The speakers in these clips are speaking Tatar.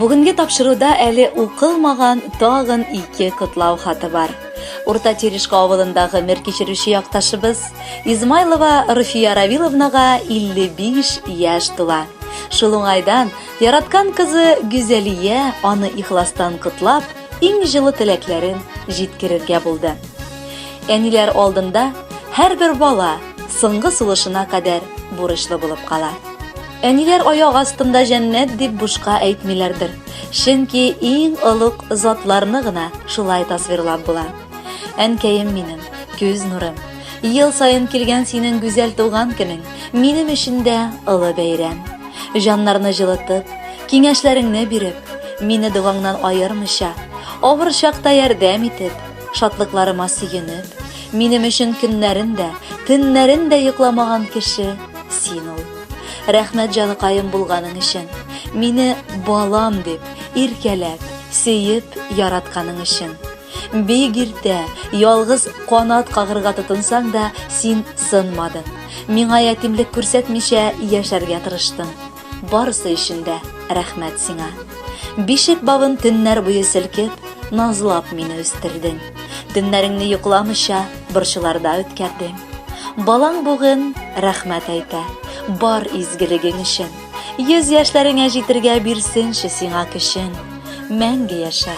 Бүгенге тапшыруда әле укылмаган тагын ике котлау хаты бар. Урта Терешка авылында гомер кичерүче якташыбыз Измайлова Руфия Равиловнага 55 яшь тула. Шул уңайдан яраткан кызы Гүзәлия аны ихластан котлап, иң җылы теләкләрен җиткерергә булды. Әниләр алдында һәрбер бала соңгы сулышына кадәр бурычлы булып кала. Әниләр аяк астында җәннәт дип бушка әйтмиләрдер. Чөнки иң олуг затларны гына шулай тасвирлап була. Әнкәем минем, күз нурым. Ел саен килгән синең гүзәл туган көнең минем өчен дә олы бәйрәм. Җаннарны җылытып, киңәшләреңне биреп, мине догаңнан аермыйча, авыр чакта ярдәм итеп, шатлыкларыма сөенеп, минем өчен көннәрен дә, төннәрен дә йокламаган кеше син ул. Рәхмәт җаныкаем булганың өчен, мине балам дип, иркәләп, сөеп яратканың өчен. Бик иртә, ялгыз канат кагырга тотынсаң да, син сынмадың. Миңа ятимлек күрсәтмичә яшәргә тырыштың. Барысы өчен дә рәхмәт сиңа. Бишек бавын төннәр буе селкеп, назлап мине үстердең. Төннәреңне йокламыйча борчуларда үткәрдең. Балаң бүген рәхмәт әйтә, бар изгелегең өчен. Йөз яшьләреңә җитергә бирсенче сиңа көчен. Мәңге яшә.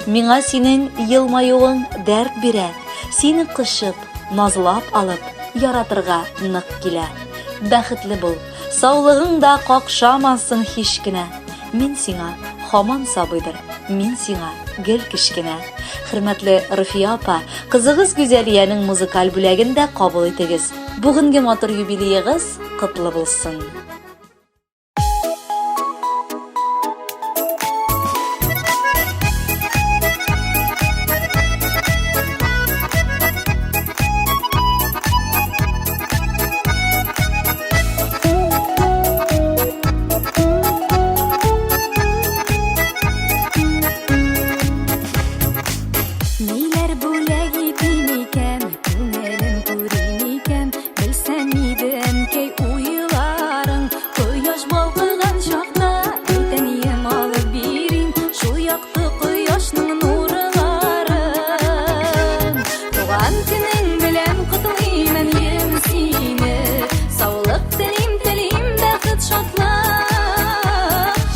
Миңа синең елмаюың дәрт бирә, сине кочып, назлап алып, яратырга нык килә. Бәхетле бул, саулыгың да какшамасын һич кенә. Мин сиңа һаман сабыйдыр, мин сиңа гел кечкенә. Хөрмәтле Руфия апа, кызыгыз Гүзәлиянең музыкаль бүләген дә кабул итегез. Бүгенге матур юбилеегыз котлы булсын. Ниләр бүләк итим икән, күңелен күрим икән, белсәм иде, әнкәй, уйларың. Кояш балкыган чакта, әйтәнием алып бирим, шул якты кояшның нурларын. Туган көнең белән котлыйм, әнием, сине. Саулык телим, телим, бәхет, шатлык.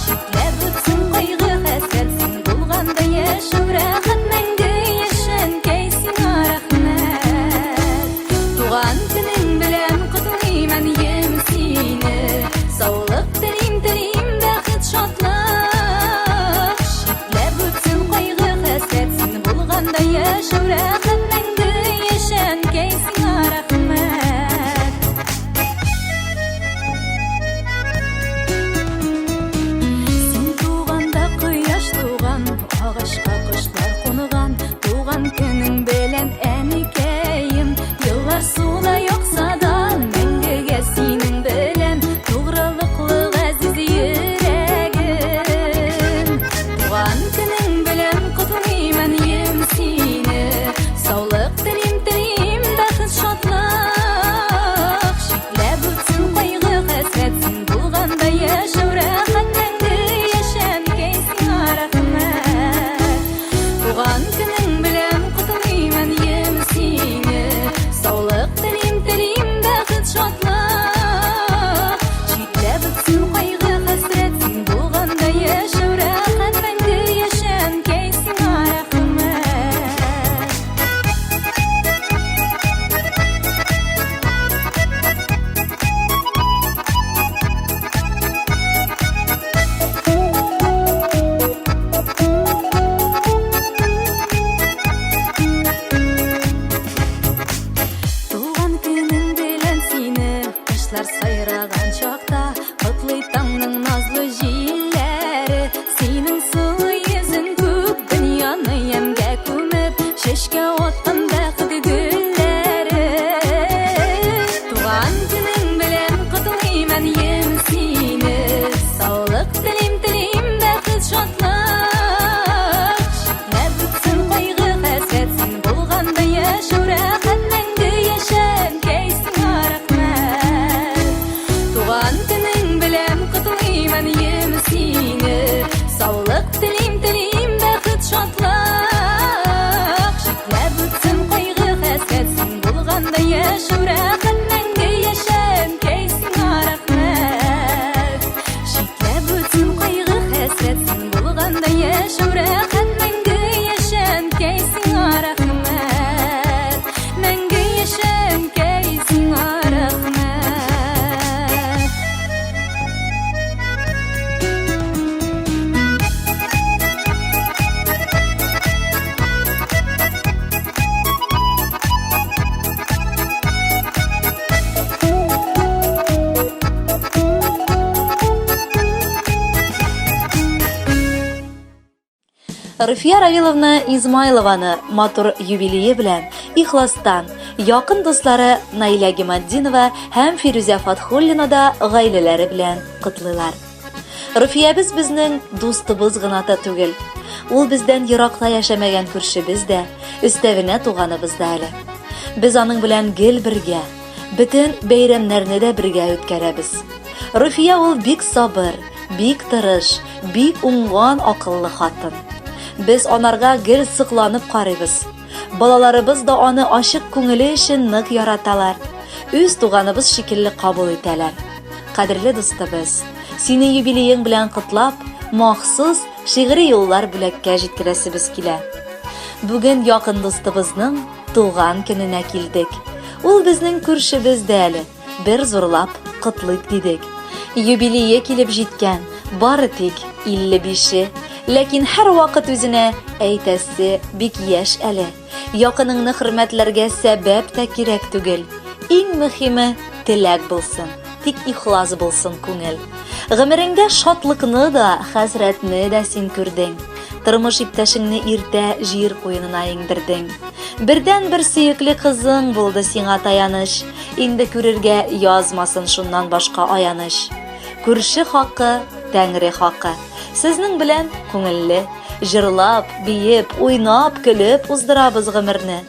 Читләп үтсен кайгы, хәсрәт, син булганда яшәү рәхәт, мәңге яшә, әнкәй, сиңа рәхмәт. Туган көнең белән котлыйм, әнием, сине. Саулык телим, телим, бәхет, шатлык. Читләп үтсен кайгы, хәсрәт, син булганда яшәү рәхәт, мәңге яшә, әнкәй, сиңа рәхмәт. Син туганда кояш туган, агачка кошлар кунган. Туган көнең белән, әникәем, еллар суда акса да, мәңгегә синең белән тугрылыклы газиз йөрәгем. Туган көнең белән котлыйм, әнием, сине. Саулык телим, телим, бәхет, шатлык. Читләп үтсен кайгы, хәсрәт, син булганда яшәү рәхәт, мәңге яшә, әнкәй, сиңа рәхмәт. Туган көнең белән котлыйм, әнием, сине. Саулык телим, телим, бәхет, шатлык. Читләп үтсен кайгы, хәсрәт, син булганда яшәү рәхәт, мәңге яшә, әнкәй, сиңа рәхмәт. Туган көнең белән сине, кошлар сайраган чакта, котлый таңның назлы җилләре. Синең сылу йөзең күк дөньяны ямьгә күмеп, чәчкә аткан бәхет гөлләре. Туган көнең белән котлыйм, әнием, сине. Саулык телим, телим, бәхет, шатлык. Читләп үтсен кайгы, хәсрәт, син булганда яшәү рәхәт, мәңге яшә, әнкәй, сиңа рәхмәт. Туган көнең белән котлыйм, әнием, сине. Саулык яшәү рәхәт, мәңге яшә, әнкәй, сиңа рәхмәт. Читләп үтсен кайгы хәсрәт, син булганда яшәү рәхәт, мәңге яшә, әнкәй, сиңа рәхмәт. Мәңге яшә, әнкәй, сиңа рәхмәт. Руфия Равиловна Измайлованы матур юбилее белән ихластан якын дуслары Наилә Гиматдинова һәм Фирүзә Фатхуллина да гаиләләре белән котлыйлар. Руфиябез безнең дустыбыз гына та түгел. Ул бездән еракта яшәмәгән күршебез дә, өстәвенә туганыбыз да әле. Без аның белән гел бергә, бөтен бәйрәмнәрне дә бергә үткәрәбез. Руфия ул бик сабыр, бик тырыш, бик уңган акыллы хатын. Без анарга гел сокланып карыйбыз. Балаларыбыз да аны ачык күңеле өчен нык яраталар. Үз туганыбыз шикелле кабул итәләр. Кадерле дустыбыз, сине юбилеең белән котлап, махсус шигъри юллар бүләккә җиткерәсебез килә. Бүген якын дустыбызның туган көненә килдек. Ул безнең күршебез дә әле. Бер зурлап котлыйк дидек. Юбилее килеп җиткән, бары тик 55-е. Ләкин һәрвакыт үзенә әйтәсе бик яшь әле. Якыныңны хөрмәтләргә сәбәп тә кирәк түгел. Иң мөһиме теләк булсын, тик ихлас булсын күңел. Гомереңдә шатлыкны да, хәсрәтне дә син күрдең. Тормыш иптәшеңне иртә җир куенына иңдердең. Бердән-бер сөекле кызың булды сиңа таяныч. Инде күрергә язмасын шуннан башка аяныч. Күрше хакы, Тәңре хакы. Сезнең белән күңелле. Җырлап, биеп, уйнап, көлеп уздырабыз гомерне.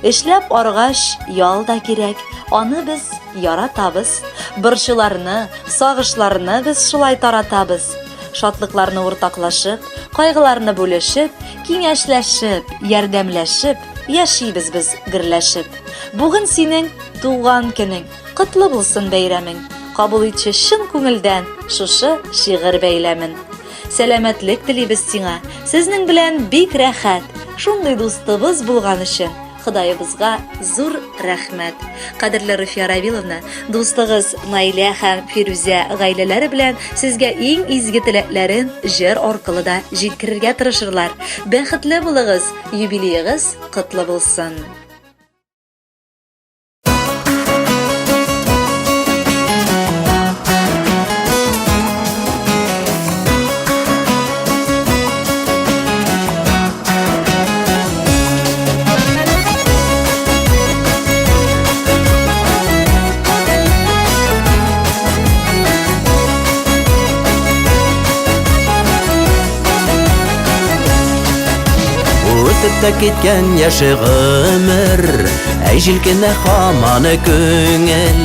Эшләп аргач, ял да кирәк, аны без яратабыз. Борчуларны, сагышларны без шулай таратабыз. Шатлыкларны уртаклашып, кайгыларны бүлешеп, киңәшләшеп, ярдәмләшеп, яшибез без гөрләшеп. Бүген синең туган көнең, котлы булсын бәйрәмең. Кабул итче чын күңелдән шушы шигырь бәйләмен. Сәламәтлек телибез сиңа. Сезнең белән бик рәхәт. Шундый дустыбыз булган өчен Ходаебызга зур рәхмәт. Кадерле Руфия Равиловна, дустыгыз Наилә һәм Фирүзә гаиләләре белән сезгә иң изге теләкләрен җыр аркылы да җиткерергә тырышырлар. Бәхетле булыгыз, юбилеегыз котлы булсын. Үтеп тә киткән яше гомер, Әй җилкенә хаманы күңел.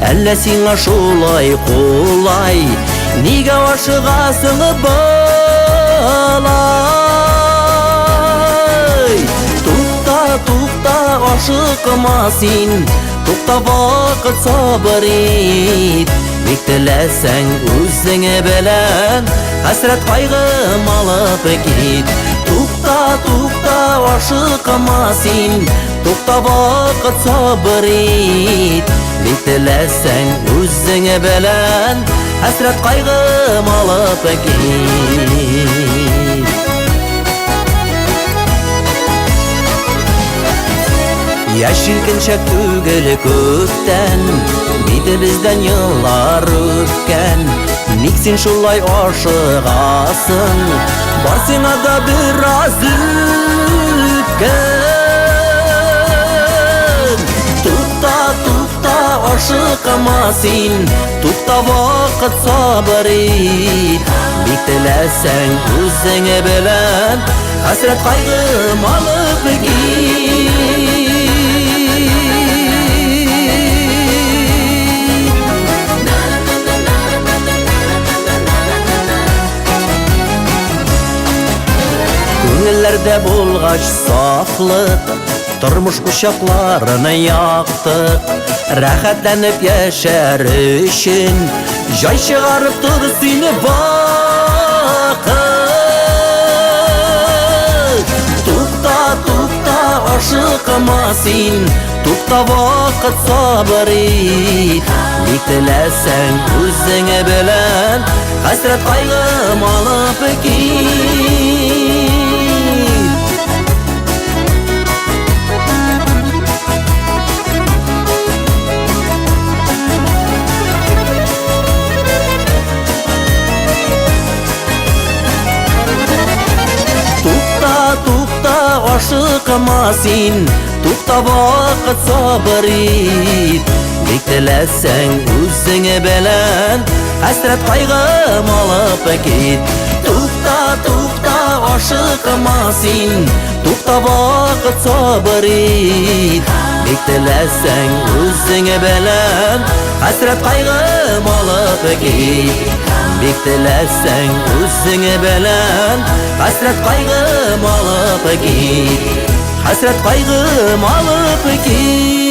Әллә сиңа шулай кулай, Нигә ашыгасың болай? Тукта, тукта, ашыкма син, Тукта вакыт сабыр ит. Бик теләсәң үзеңе белән Хәсрәт кайгым алып кит. Тукта, тукта, ашыкма син, Тукта вакыт сабыр ит. Бик теләсәң үзеңе белән Хәсрәт кайгым алып кит. Яшь җилкенчәк түгел күптән, Битебездән еллар үткән. Ник син шулай ашыгасың? Бар сиңа да бераз үткән. Тукта, тукта, ашыкма син, Тукта вакыт сабыр ит. Бик теләсәң үзеңе белән Хәсрәт кайгым алып кит. Күңелләрдә булгач сафлык, Тормыш учакларын яктык. Рәхәтләнеп яшәр өчен җай чыгарып тор сине вакыт. Тукта, тукта, ашыкма син, тукта вакыт сабыр ит. Ни теләсәң үзеңе белән, хәсрәт кайгым алып кит. Тукта, тукта, ашыкма син, тукта вакыт сабыр ит. Бик теләсәң үзеңе белән, хәсрәт кайгым алып кит. Тукта, тукта, ашыкма син, тукта вакыт сабыр ит. Бик теләсәң үзеңе белән, хәсрәт кайгым алып кит. Бик теләсәң үзеңе белән, хәсрәт кайгым алып кит. Хәсрәт кайгым алып кит.